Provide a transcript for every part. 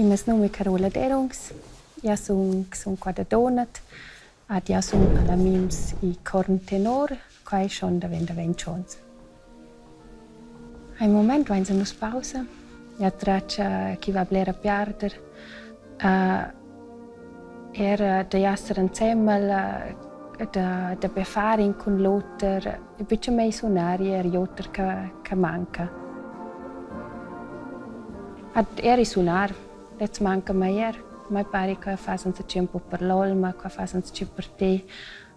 Il meis num è Carola Derungs. Jau sun sun qua da Donat ed jau sun a la Mims il corn tenor, quai schon davent da 20 ons. Al mumaint vainsa nus pausa. Jau tratg chi va bler a piarder. Era da esser insembel, da da be far in cun l'oter, buca mei sunar er oter che che manca. Ad er sunar, lez manca mai er. Mai pari che fa enzatgi un po per l'olma, che fa enzatgi per te,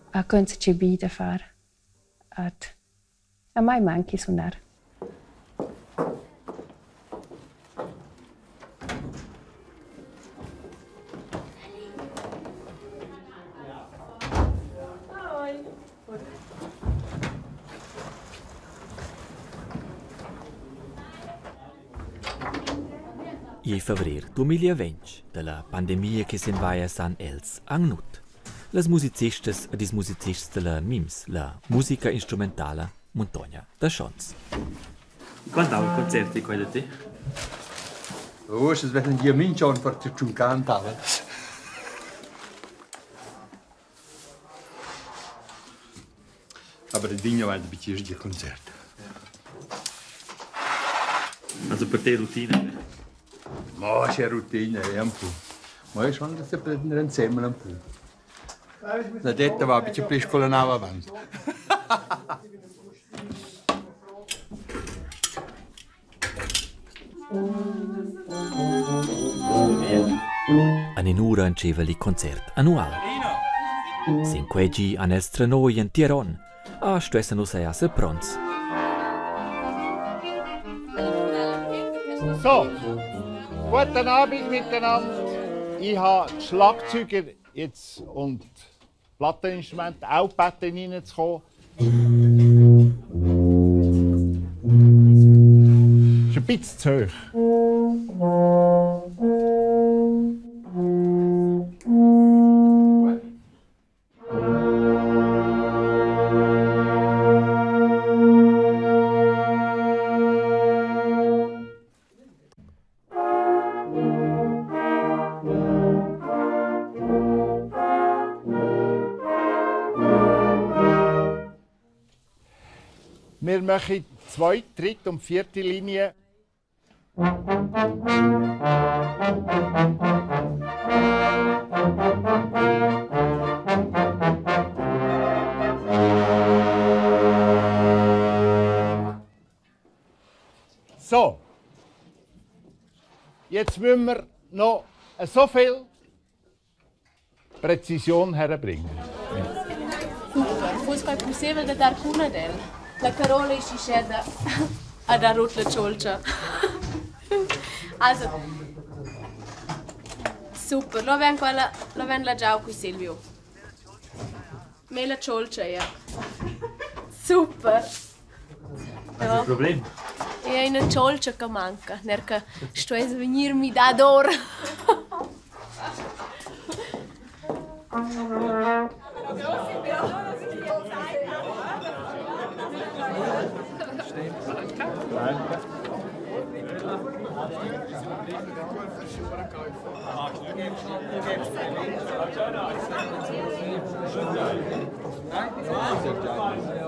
che enzatgi bi da far. Ad a mai manchi sunar. Il favrer 2020 dalla pandemia che s'envaia san els anc nut. Las musicistas ed ils musicists dalla MIMS, la musica instrumentala Muntogna da Schons. Quant ha il concert di quella ti? Uossa vegnan gia minch'on per tschuncantar. Aber adina vain be di concert. Also per te rutina? Ma c'è rutina, è un po'. Ma è schon da se prendere insieme un po'. La detta va più più con la nave avanti. En in'ura entscheiva il concert annual. Sin quei gi han els trenau igl entir onn. Ah, stuessen nus esser pronts. So, guten Abend miteinander. Ich habe die Schlagzeuger jetzt und Platteninstrumente auch gebeten, reinzukommen. Ist ein bisschen zu hoch. Wir machen zweite, dritte und vierte Linie. So, jetzt müssen wir noch so viel Präzision herbringen. Fuss quei pusseivel da dar cun ad el? La Carola ei schischeda ad ha rut la tscholtscha. Also, super, lo ven quella, lo ven la giau qui Silvio. Me la tscholtscha, ja. Super. Ja. Problem? È ina tscholtscha che manca, ner che stuess vegnir midà d'or.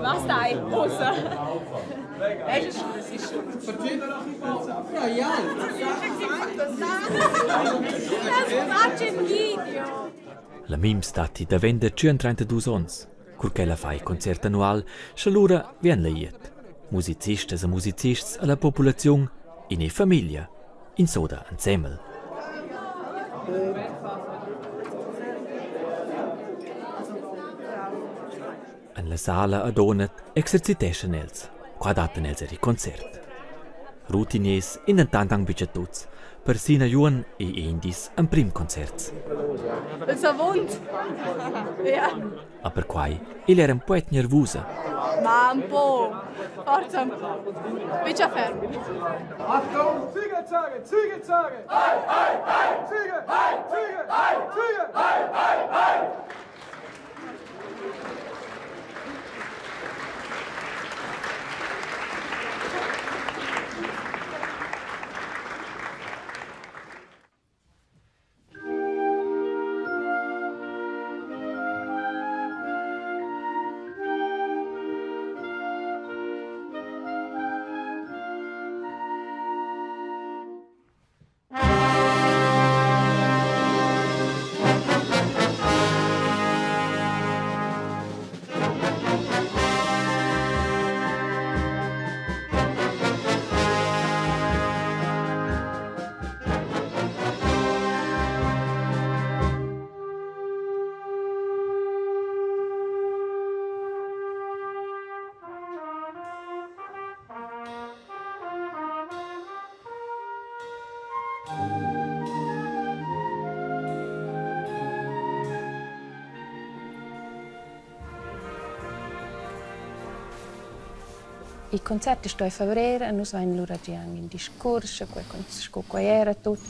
Was dai, ussa? La Mims datti davent da 132 onns, cur ch'ella fa il concert annual, sche lura vegn la glieud. Musicistas e musicists alla populaziun in famiglia, in soda ensemel. En la sala a Donat exerciteschan els. Qua dattan els er il concert. Routiniers in dentant anc buca tuts. Per Sina Juon ei Endis emprim concerts. Il savund. Ja. A perquai igl era un poet nervusa. Ma un po. Forza un po. Bicia ferm. Achtung! Züge zeigen! Züge zeigen! Hey, hey, hey! Züge! Hey, Züge! Hey, Züge! Hey, hey, hey! Il concert è sto in favrer e nus vain lura gia anc in discurs sche quei sco quei era tut.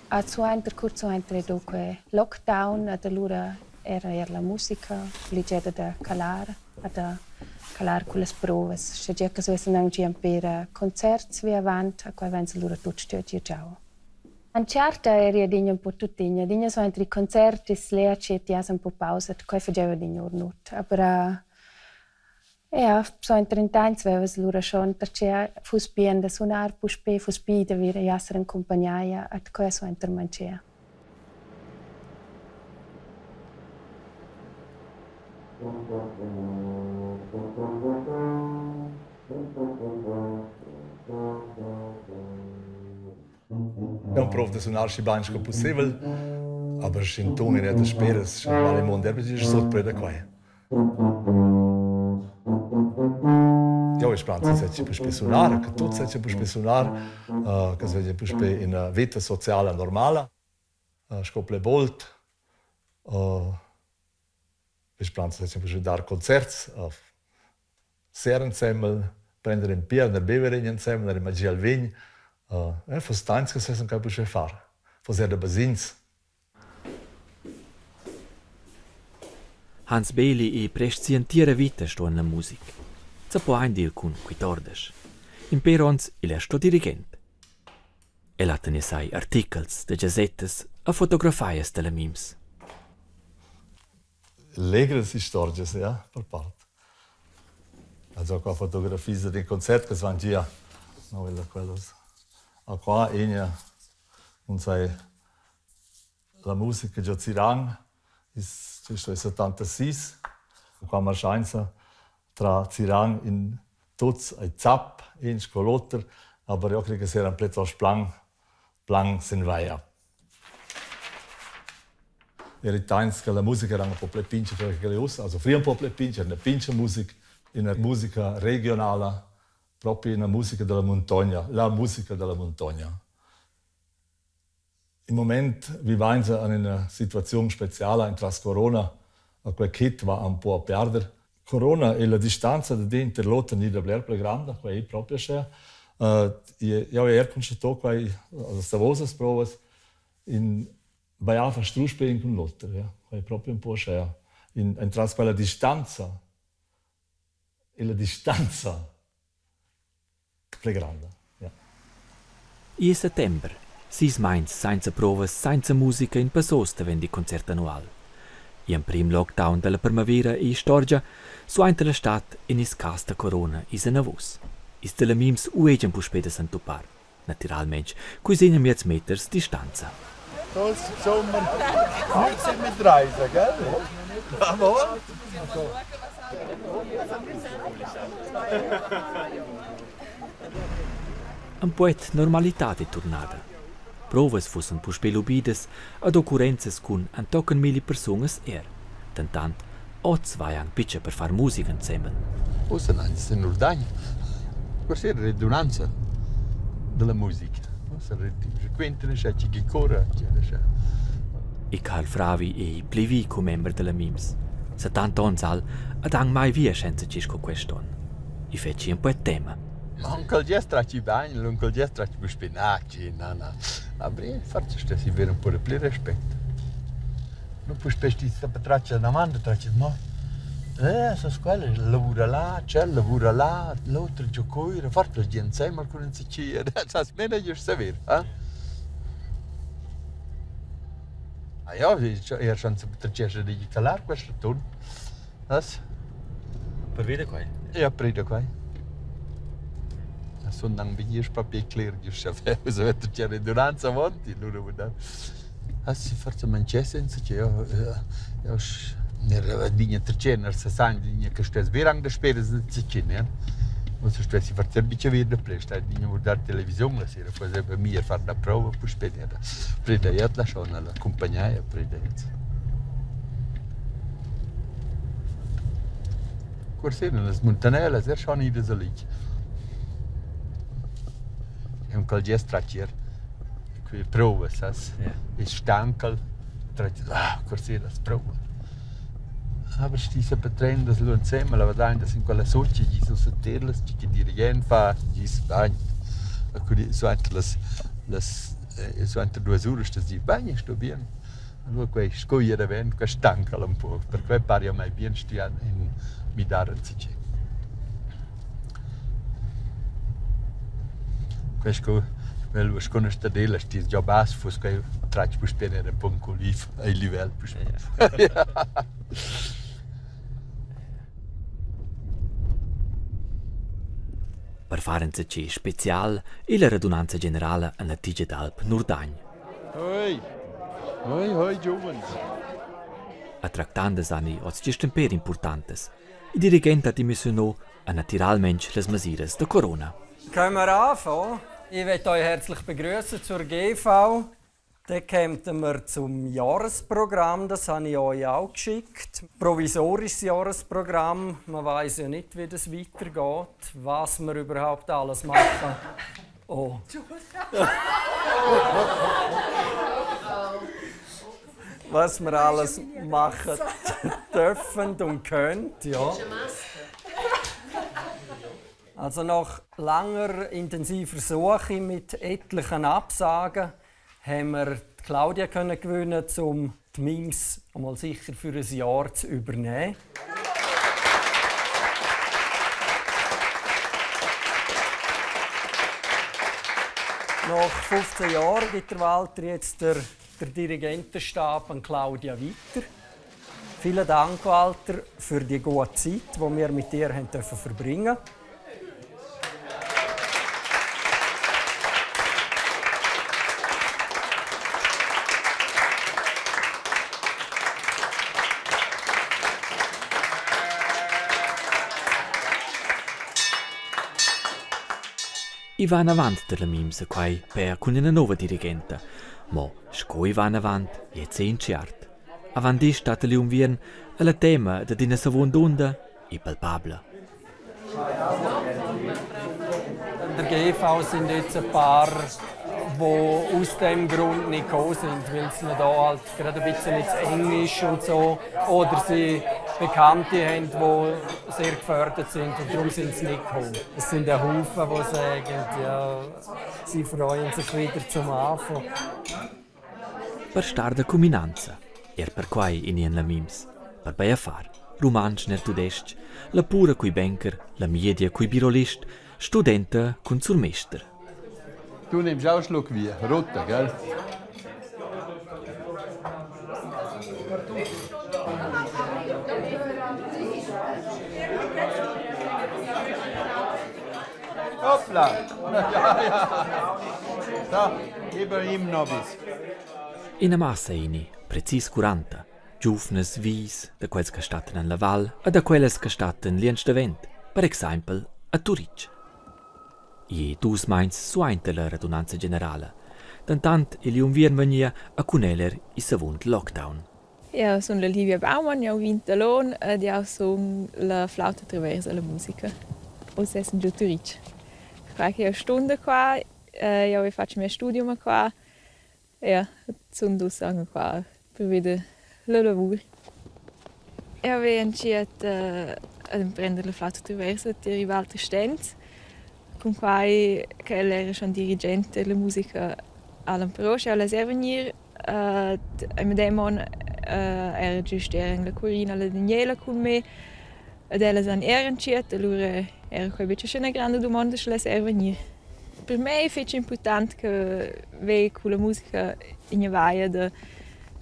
A suenter, curt suenter è do quei lockdown ed alura era eir la musica obligeda da calar e da calar cullas provas. Sche gia che svessan aunc gia per concerts viavant, a quai vainsa lura tut stüert ir giau. Entscherta eri adina ün po tuttina. Adina suenter il concert es lea che ti has ün po pausa, quai fageva adina our nut. Aber ja, suenter ün temps vevas lura schon perche fuss bien da sunar puspè, fuss bi da vir a esser in cumpagnia et quai suenter manchea. Eu prov da sunar schi bain sco pussibel, aber sch'in tun in eta speras, sche val il mond er betg sut da quai. Jau speranza che puspè sunar, che tuts saja puspè sunar, che seja puspè ina vita sociala normala, sco ple bold. Speranza che puspè dar concerts, ser insembel, prender in bier, ner bever in insembel, ner mangiar il vin. Fas tains che sessan quai puspè far. Fas er da basegns. Hans Beeli ei prest sia entira vita sto en la musica. Zapo ein dir cun quitordisch. In per onns igl è sto dirigent. El ha teniu sai artichels da gasettas e fotografias dalla Mims. Legras istorgias, ja, per part. Also qua fotografias d'in concert che van gia no da quellas. A qua egna non sai la musica giò Zirang is sto 76 qua marchainsa tra Zirang in tuts ai zap in sco l'oter, aber io crei che s'eran plitost plan plan sin vaia. Er tains che la musica era un po' pli pincha che ussa, also früher un po' pli pincha, una pincha music, una musica regionala, proprio una musica della montagna, la musica della montagna. Im Moment vivainsa in üna situaziun speciala entras corona, a quel kit va un po a perder. Corona e la distanza da inter l'oter gnida bler pli granda, quai è propi uschè. Jau he eir constato quai las davosas provas in vaia fa strusch be in cun l'oter, ja. Quai è propi ün po uschè. In entras quella distanza e la distanza pli granda. Ja. I settember, sis meins senza provas, senza musica in passos davent il concert annual. Gl'emprim lockdown dalla primavera ei istorgia, suenter la stad en ils cas da corona is anavos. Ils dalla Mims uegian puspei da s'entupar. Naturalmein cui segna miez meters distanza. Tolls Sommer nichts mit Reisen, gell? Jawohl. Un poet normalitad è turnada. Provas fussen puspei lubidas ad occurrenzas cun entochen milli persunas er. Dentant oz vai anc pitga per far musica ensemen. Ussa n'ans in urdagn. Questa era redunanza della musica. Ussa quentano sche chi corra. E Carl Fravi ei pli vi commember dalla Mims. 70 onns al ad anc mai via senza ci sco quest'onn. I fetschi un po tema. Onkel Gest ci bagn, l'onkel Gest ci spinaci, na na. Aber forse stessi avere un po' di più rispetto. Non puoi spestire per traccia davanti, traccia no. Sa quella lavora là, c'è lavora là, l'altro giocoira, forse la gente insieme con un siccia, sa meno giusto saper, eh? Ah ja, er schon cerca di calar questo turn. Was? Per da quai? Ja, per da quai. Sun dann vegnir proprio cler giusto se c'è redunanza avanti, lura vuol Ah, sì, forse manchesse senza che io io ne digna tercener se san digna che stes ver da spera senza che ne. Und stessi forse bice wieder plesta digna guardare televisione la sera, poi sempre mir far da prova, poi spedere. Preda iat la schon la compagnia preda iat. Cursina las muntanellas er schon idas a lig. È un calgest tracier. Qui prova, sas? Yeah. È stancal. Ah, cursina, las prova. Aber sti se petrendas lu insieme, la vadain in quella succia, gli su sentirlas, che dirigent fa, gli bagn. Suenter las las suenter duas uras stas di bagn, sto bien. Allura quei sco ir davent, quei stancal un po. Perquei pari a mei bien stuiu in midar enzatgei. Quei sco quel sco una stadella, sti già bass fuss quei tratg puspei era un po culiv ei livel puspei. Per far enzatgei special ei la radunanza generala en la Tigia d'Alp Nurdagn. Hoi! Hoi, hoi giuvens! A tractandas han oz gest in per importantas. Il dirigent ha demissiunò a natiralmein las mesiras da corona. Können wir anfangen? Ich möchte euch herzlich begrüßen zur GV. Dann kommen wir zum Jahresprogramm, das habe ich euch auch geschickt. Provisorisches Jahresprogramm. Man weiß ja nicht, wie das weitergeht, was wir überhaupt alles machen. Oh. Was wir alles machen dürfen und können. Ja. Also nach langer, intensiver Suche mit etlichen Absagen haben wir Claudia können gewinnen, um die Mims einmal sicher für ein Jahr zu übernehmen. Nach 15 Jahren gibt der Walter jetzt der Dirigentenstab an Claudia weiter. Vielen Dank, Walter, für die gute Zeit, die wir mit dir haben dürfen verbringen. I van avant della Mimsa quai per cun una nova dirigenta. Mo sco i van avant, jetzt è inciart. Avant ist stat li unviern alla tema da dina savundunda e palpabla. In der GV sind jetzt ein paar, die aus dem Grund nicht gekommen sind, weil es ihnen da halt gerade ein bisschen zu eng ist und so. Oder sie Bekannte haben, die sehr gefördert sind und darum sind sie nicht gekommen. Es sind ein Haufen, die sagen, ja, sie freuen sich wieder zum Anfang. Per star da cuminanza, er per quai in en la Mims, per bei far, rumantsch ner tudestg, la pura cui banker, la media cui birolist, studenta cun surmester. Du nimmst auch einen Schluck Wein, roter, gell? Hoppla! Ja, ja. So, gib ihm noch etwas. Ina massa ini, precis 40, giuvnas vis da quels che statten en la val e da quellas che statten liensch davent, per exempel a Turitg. E dus meins suainter la radunanza generala. Dantant il unviern vegnia a cuneller i savund lockdown. Io sono la Livia Baumann, io ho vinto l'on ed io sono la flauta traversa alla musica. O se sono giù a Turitg. Qualche io stunde qua, io faccio il mio studium qua. Ja, sono dus anche qua per vedere il lavoro. Io avevo entschieden ad prendere la flauta traversa di Walter Stenz, con quai che era schon dirigente della musica Alan Perosch, alla Servenir, e demon era giusto era la Corina, la Daniela con me, ed ella san era entschieden, allora era quai invece una grande domanda sulla Servenir. Per me è fetch important che ve con la musica in vaia de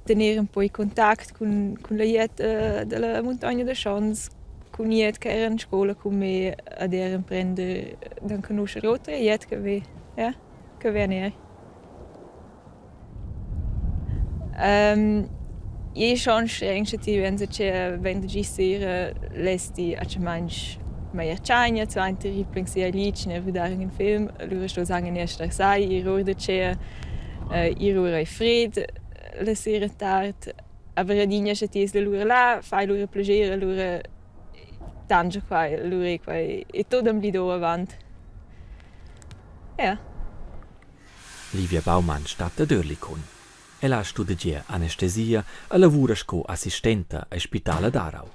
tenere un po' in contatto con la jet della montagna de Schons, con jet che era in scuola con me ad era prendere dan conoscere altre jet che ve, ja, che ve ne. Je schon streng che wenn se che wenn de sera lesti a che manch meier chagna zu ein terribling sia lic ne vedere un film allora sto sagen erst sai i ror de che i ror ai fred la sera tard aber adina che ti es lura là fai lura piacere lura tange qua lura qua e tot am lido avant. Ja. Livia Baumann stat ad Oerlikon. Ella studegia anestesia e lavura sco assistenta al spital ad Aarau.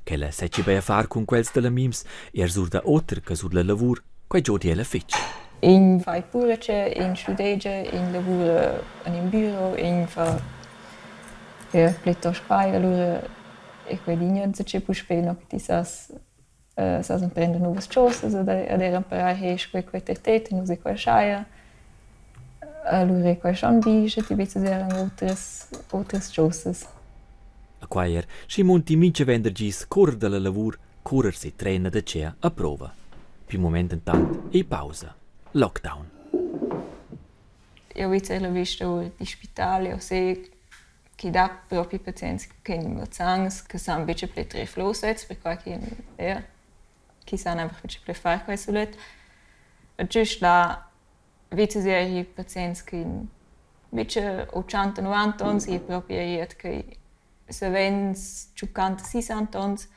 Ch'ella sechi bei a far cun quels dalla Mims er sur da oter che sur la lavur, quei giodi ella fetg. In fa purace, in studegia, in lavura en in büro, in fa ja, plitost quai, allura è quei digna insatge puspei no che ti sas sas emprender novas chosas ed era imparar hey sco quei tertet, nus è quei schaia. Allura è quei schon bi, sche ti vezzas era otras otras chosas. A quai er, schi munti mincha vendergis currer dalla lavur, currer si trena da tgea a prova. Pi moment entant ei pausa. Lockdown. Eu vezz eir la vista our di spital, eu seh chi dà propi pazients che han malsans, che san betg pli trer flosets, perquai chi ja, chi san einfach betg pli far quai sulet. E giüst là vezzas eir pazients che betg 80, 90 ons, e propi eir che savens 50, 60 ons.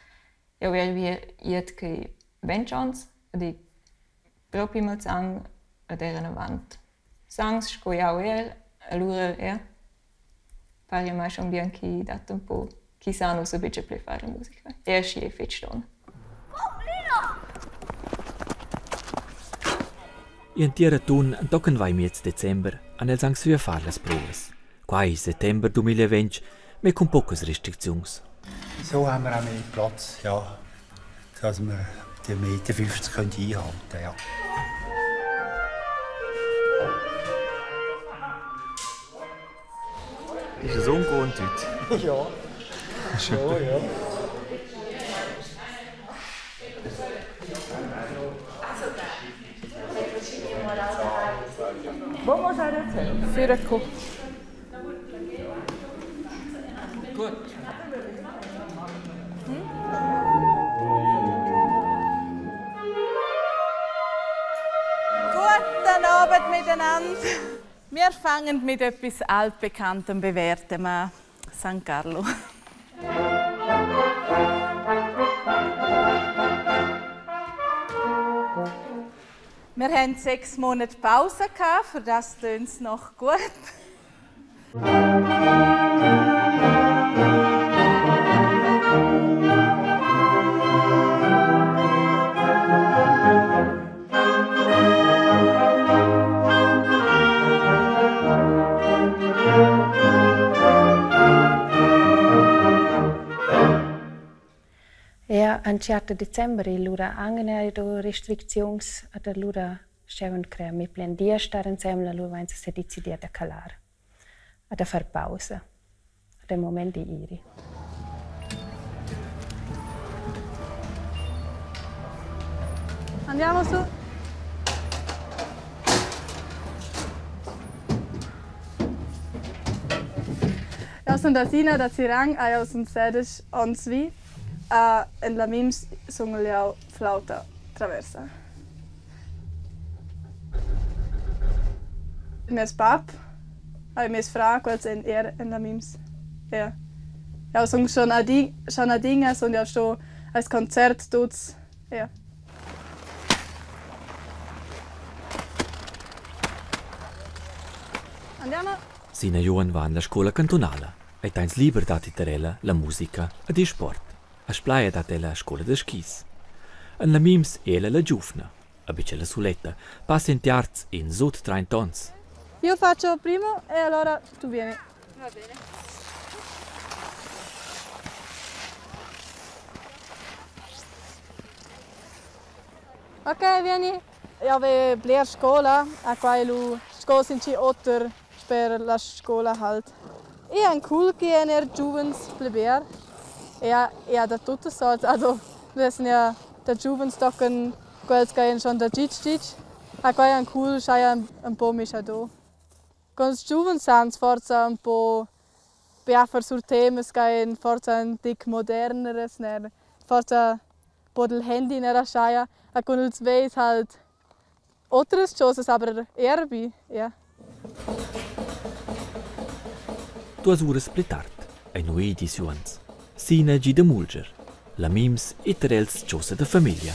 Eu eir vi iert che 20 ons ed i propi malsan ed eiran avant sans sco jau er, alura ja, pari mai schon bien chi dat un po chi san ussa betg pli far la musica. Er schi è fetg ston. Gl'entir atun entochen vai miez december han els aunc saviu far las provas. Quai settember 2020, ma cun pocas restricziuns. So haben wir auch mehr Platz, ja, dass wir die Meter 50 einhalten können, ja. Ist es ungewohnt heute? Ja, schon, ja. Wo muss er jetzt hin? Für Gut. Guten Abend miteinander. Wir fangen mit etwas altbekanntem Bewährtem an. San Carlo. Wir hatten 6 Monate Pause, für das tönt es noch gut. Ja, entschiatta december e lura anche do restricziuns, ad allura stevan crear mi plen dia star insembel, allura vainsa se decidier da calar, da far pausa. Ad moment di iri. Andiamo su. Eu sun da Sina da Zirang, eu sun 16 ons vi. En la Mims sun jau flauta traversa. Mes bab e mes fra, quels en er en la Mims. Ja. Eu sun schon schon adina sun jau sto als concert tuts. Ja. Andiamo. Sina Johann va en la scola cantonala e tains liber dat tar ella la musica ed il sport. A Splaia dat ella a scola da skis. En la Mims è ella la giuvna, a betg la suletta, passa in tiarz in sut 30 ons. Io faccio primo e allora tu vieni. Va bene. Ok, vieni. Io avevo bler scola, a quai lu sco sin ci otter per la scola halt. E ein cool che er giuvens pleber. Er da tutte sorts, also wir sind ja der giuvens docken quels che schon da gitsch gitsch. A quai ein cool schai un po mischa do. Con els giuvens sans forza un po beaffer sur temas che forza un tic moderneres, ner forza po del Handy nera schaia, a con els veis halt otras cosas, aber erbi, ja. 2 uras pli tard, ei nuidi suans. Sina gi da mulger. La Mims e tar els chosa da famiglia.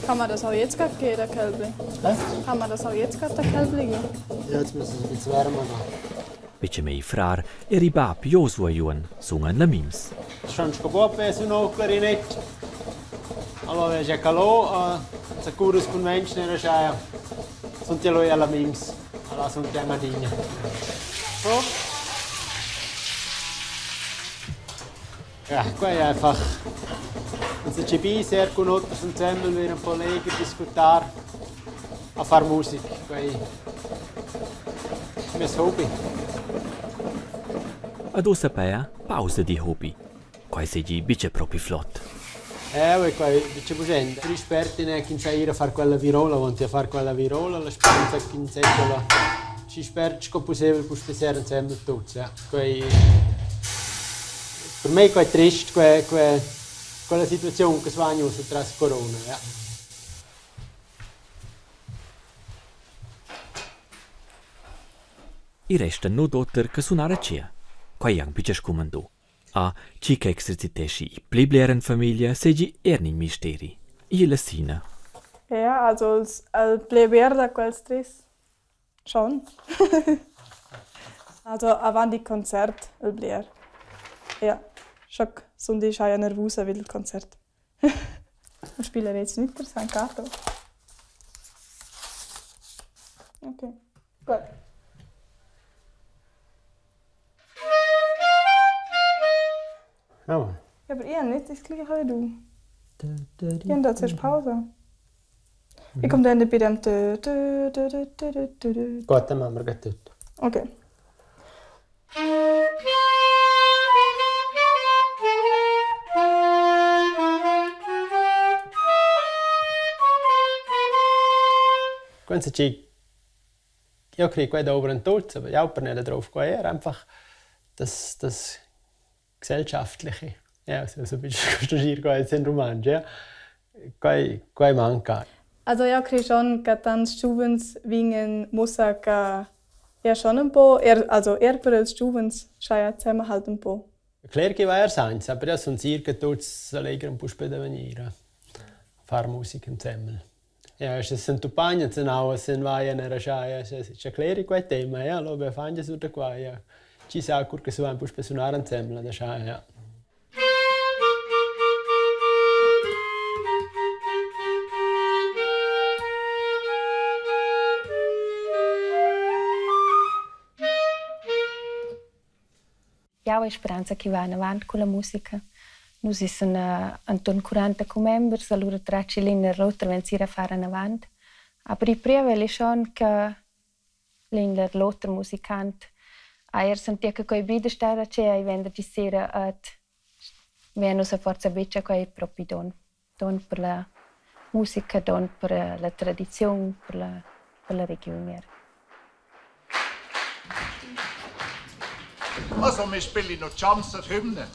Kann man das auch jetzt gerade geben, der Kälbli? Was? Kann man das auch jetzt gerade, der Kälbli geben? Ja, jetzt müssen wir es ein bisschen wärmer machen. Bice mei frar er i bab Josua Juon sungan la Mims. Schon sco buob suno clarinet. Allora già calò, se curas convention era schaia. Sunt io alla Mims. Allora sunt io Madina. Oh. Ja, qua è einfach unser GB sehr con otros ensemble wir un po' leger discutar a far music. Quei mes hobby. Ad ussa paia pausa di hobby. Quai seigi bice propi flot. Eh, quai dice bugen. Risperti ne chi sa ir a far quella virola, vonti a far quella virola, la speranza che la ci spert sco possibile puspè ser ensemble tuts, ja. Quei per me quai trist que que quella situazione che svagno su tras corona, ja. I resta nut oter che sunar a cia. Quai ang bice scumandò. A chi che exerciteschi i pli bler en famiglia seigi er nin misteri. I la Sina. Ja, also els, el ple ber da quels tres. Schon. Also avant il concert il bler. Ja, schock sun die schaia nervusa vid il concert. Und spielen jetzt nicht der San Cato. Okay, gut. Oh. Ja, aber ich habe nicht das gleiche wie du. Ich habe da zuerst Pause. Ich komme dann bei dem dö, dö, dö, dö, dö, dö, dö. Gut, dann machen wir gleich dort. Okay. Quando ci io credo che da oben tuts, aber ja, per nicht drauf gehen, einfach das das gesellschaftliche. Ja, so so bist du hier jetzt in Romansch, ja. Quai quai manca. Also ja, credo schon che tants giuvens vingen mussa che ja schon un po', er, also er per els giuvens schaia zusammen halt un po'. Klar che va er senza, aber ja sono circa tuts allegri un po' da venire a far musica insieme. Ja, se sento pagna, se no, se vai a nera schaia, se c'è cleri quel tema, ja, lo be fange su da qua, ja. Ci sa cur che so un po' suonare insieme da schaia, ja. Jau hai speranza che va avant con la musica. Nus essan intorn 40 commembers, allura traci l'in e l'oter vegn ir a far avant. Aber i prievel è schon che l'in e l'oter musicant ha er sentia che quei bi da stare a cea e venerdì sera at venus a forza beccia quei propi don. Don per la musica, don per la tradizione, per la regione. Er. Also, wir spielen noch Jamser Hymne.